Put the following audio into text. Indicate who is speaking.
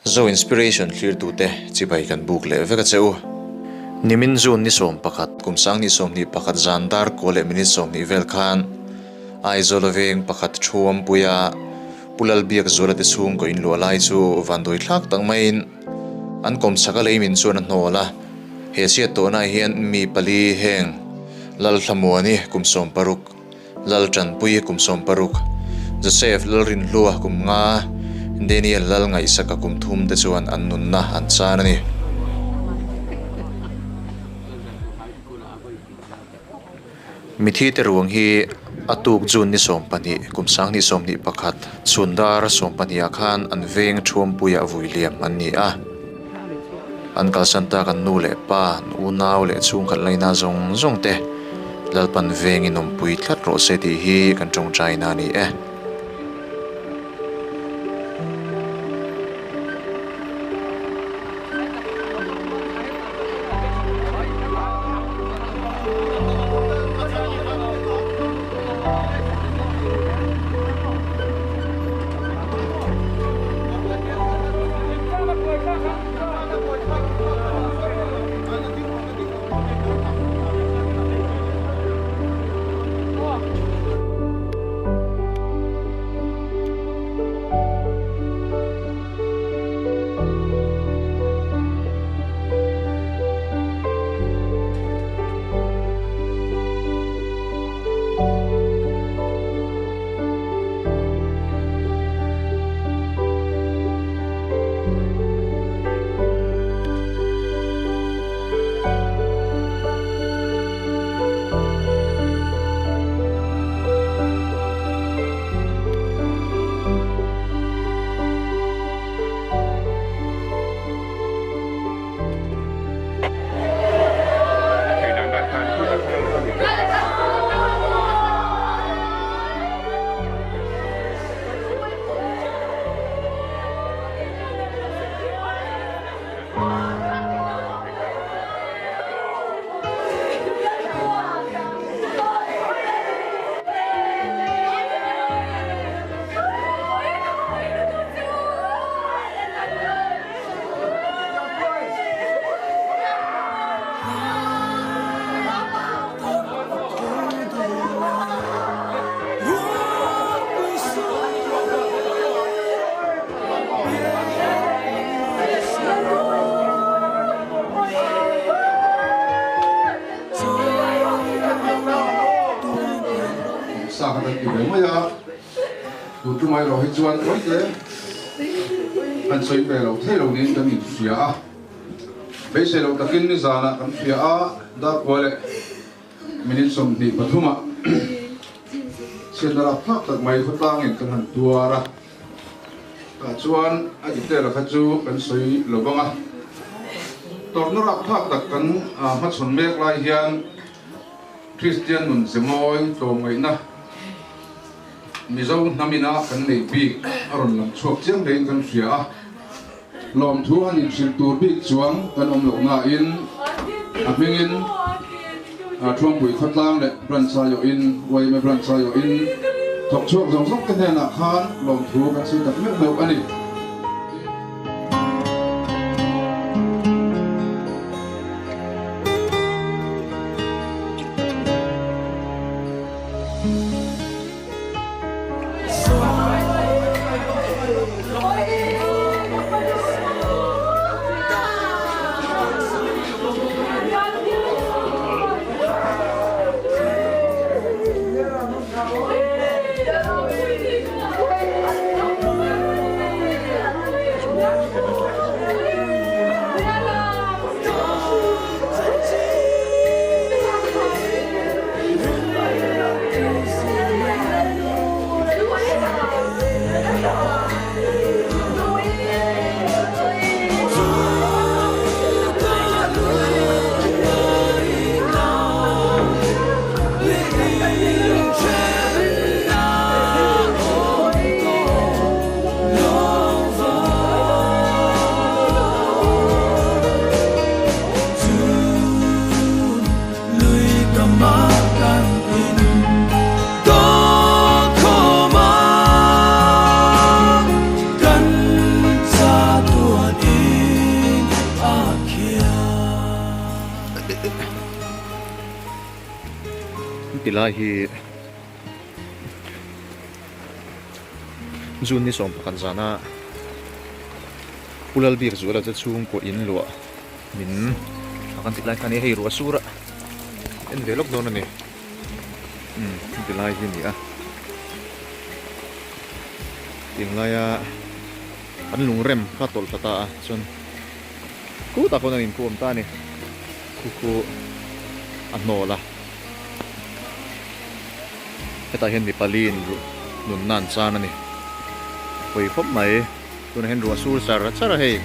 Speaker 1: Zo Inspiration thlirtute chibai kan buk leh vek a che u. Nimin June ni 11, kum 2021 zan dar kua leh minute 20 vel khan Aizawl a veng pakhat Thuampuia Pu Lalbiakzuala te chhungkaw inluah lai chu vanduai thlak tak maiin an kawmchhak a leimin chuan a hnawl a. He chhiat tawhnaah hian mi pali heng Lalthlamuani kum 60, Laltanpui kum 60, Joseph Lalrinhlua kum 5, Daniel Lalngaihsaka kum 3 te chuan an nunna an chan a ni. Mithi te ruang hi a tuk June ni 12 kum 2021 chhun dar 12 ah khan an veng Thuampuiah vui liam an ni a. An kalsan tak an nu leh pa, an unau leh chhungkhat laina zawng zawng te Lalpan vengin awmpui tlat rawh se tih hi kan tawngtaina a ni e.
Speaker 2: Sa kha kan ti ve mai a, tun tumah erawh hi chuan awite kan sawi ve lo thei lo niin kan inhria a, beisei loh takin nizanah kan hria a, darkua leh minute 23 ah chhiatna rapthlak tak mai khawtlangin kan han tuar a, tah chuan a detail a kha chu kan sawi lo vang a, tawrhna rapthlak tak kan hmachhawn mek lai hian. Kristian nun ze mawi tlawmngaihna Mizo hnamina kan neih bik a rawn lang chhuak chiang hlein kan hria a. Lawmthu han inhrilh tur bik chuang kan awm loh nain a hmingin Thuampui khawtlang leh Branch aiawhin yma Branch aiawhin thawk chhuak zawng zawng te hnenah khan lawmthu kan sawi tak meuh meuh a ni.
Speaker 1: Tilai hi June ni 11 zana Pu Lalbik Zuala te chhungkaw in luah min a kan tih lai kha a ni a, hei ruah sur a en ve lawk dawn a ni. Umm tilai hi a ni a, tinglai a an lungrem kha tawlh thla ta a chuan khutah khawn an inkhawm ta a ni khu khu a hnawl a hetah hian mi pali in nunna an chan a ni pawi khawp mai tunah hian ruah sur char char a hei.